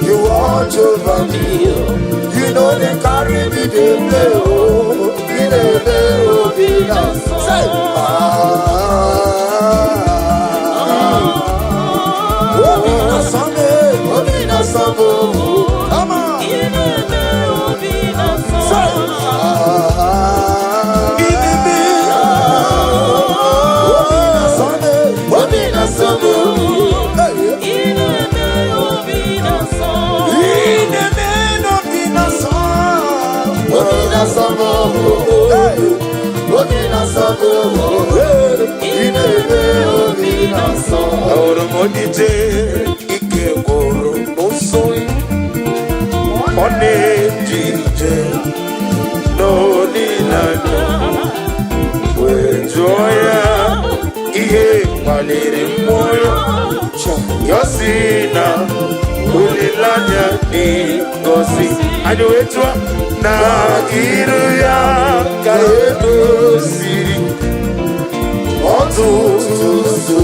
You watch over me. You no dey carry me dey play oh. Ị na-eme obi na say ah. Obi na Sunday, obi na Sunday. Come on. Say ah. Ị na-eme obi na Sunday, obi na Sunday. Hey. Ị na-eme n'obi na Sunday, obi na Sunday. Hey. Obi na Sunday. Hey. Ị na-eme obi na Sunday. Ahụrụ m onye ike gwụrụ n'ụzọ, ọ na-eje ije n'olileanya, wee jụọ ya ihe kpaliri mmụọ ya. Ya sị na olileanya dị ngọzi. Anyị wee jụọ na iru ya ka edoziri ọtụtụ.